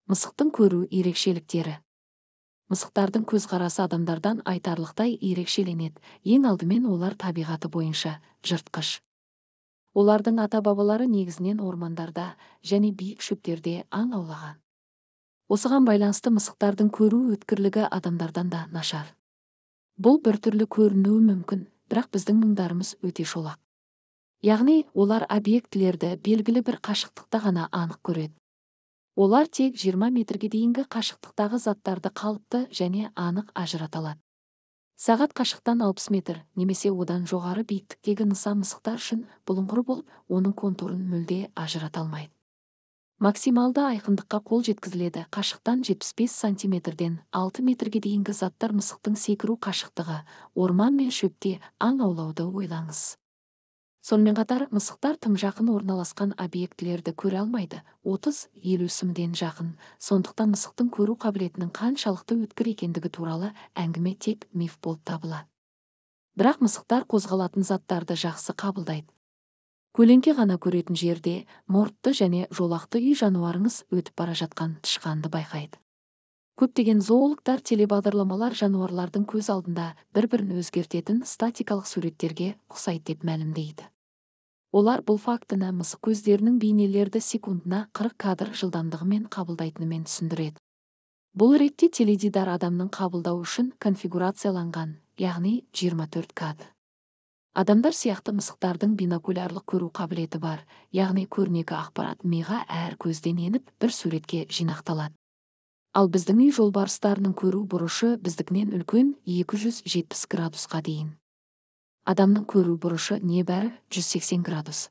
Мысықтың көру ерекшеліктері. Мысықтардың көзқарасы адамдардан айтарлықтай ерекшеленеді. Ең алдымен, олар табиғаты бойынша жыртқыш. Олардың ата-бабалары негізінен ормандарда және биік шөптерде аң аулаған. Осыған байланысты мысықтардың көру өткірлігі адамдардан да нашар. Бұл біртүрлі көрінуі мүмкін, бірақ біздің мұрындарымыз өте шолақ. Яғни, олар объектілерді белгілі бір қашықтықта ғана анық көреді. Олар тек 20 метрге дейінгі қашықтықтағы заттарды қалыпты және анық ажырата алады. Сағат қашықтан 60 метр немесе одан жоғары биіктіктегі нысан мысықтар үшін бұлыңғыр болып, оның контурын мүлде ажырата алмайды. Максималды айқындыққа қол жеткізіледі қашықтан 75 сантиметрден 6 метрге дейінгі заттар мысықтың секіру қашықтығы. Орман мен шөпте аң аулауды ойлаңыз. Сонымен қатар, мысықтар тым жақын орналасқан объектілерді көре алмайды, 30-50 см-ден жақын. Сондықтан мысықтың көру қабілетінің қаншалықты өткір екендігі туралы әңгіме тек миф болып табылады. Бірақ мысықтар қозғалатын заттарды жақсы қабылдайды. Көлеңке ғана көретін жерде мұртты және жолақты үй жануарыңыз өтіп бара жатқан тышқанды байқайды. Көптеген зоологтар телебағдарламалар жануарлардың көз алдында бір-бірін өзгертетін статикалық суреттерге ұқсайды деп мәлімдейді. Олар бұл фактіні мысық көздерінің бейнелерді секундына 40 кадр жылдамдығымен қабылдайтынымен түсіндіреді. Бұл ретте теледидар адамның қабылдау үшін конфигурацияланған, яғни 24 кадр. Адамдар сияқты мысықтардың бинокулярлық көру қабілеті бар, яғни көрнекі ақпарат миға әр көзден еніп, бір суретке жинақталады. Ал біздің үй жолбарыстарының көру бұрышы біздікінен үлкен, 270 градусқа дейін. Адамның көру бұрышы небәрі 180 градус.